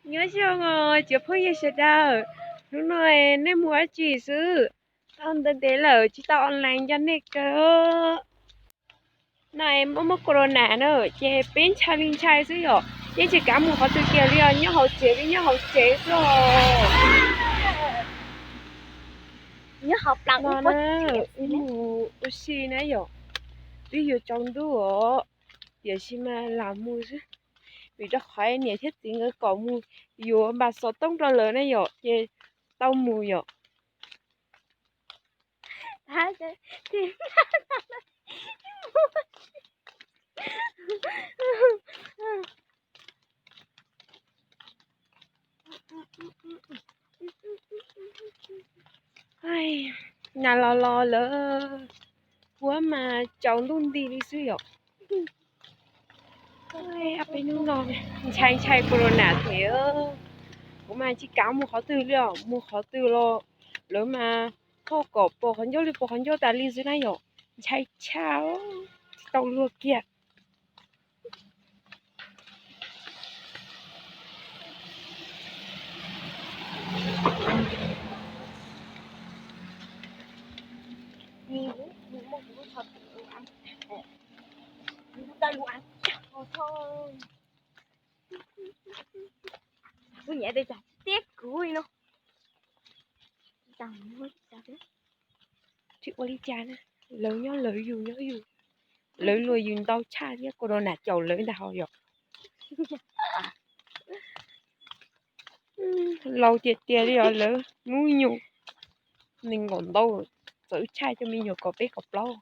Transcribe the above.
Nyob zoo os cov phooj ywg sawv daws, hnub no nej mus dab tsi xwb? Tau ntev ntev lawm tsis tau online nco nej kawg. No muaj muaj corona na, ces peb ntshai li ntshai xwb yom, yeej tsis kav mus qhov twg kiag li os, nyob hauv tsev li nyob hauv tsev xwb os. Wb mus ua si na yom, twb yuav tsaus ntuj os, tiam sis mas lam mus xwb, vim rau qhov niam thiab txiv nkawd kom mus yuav npas xov tooj rau lawv na yom, ces tau mus yom. Nas los los lawm, puab mas tsaus ntuj nti li xwb yom. Peb hnub no ntshai ntshai corona thiab, kuv mas tsis kav mus qhov twg li os, mus qhov twg los lawv mas thauj kom pos qhov ncauj li pos qhov ncauj tas li xwb na yom, ntshai tshaj, tsis tau luag kiag. Kuv nyiam tias tiab kuv li no. Tsis ua li cas na, lawv nyob lawv, yus nyob yus, lawv luag yus ntau tshaj thiab, corona caum lawv ntag hos yom. Laus tiag tiag li os lawv, hnub nyoog nees nkaum ntau, txawv tshaj cov me nyuam kaum peb kaum plaub.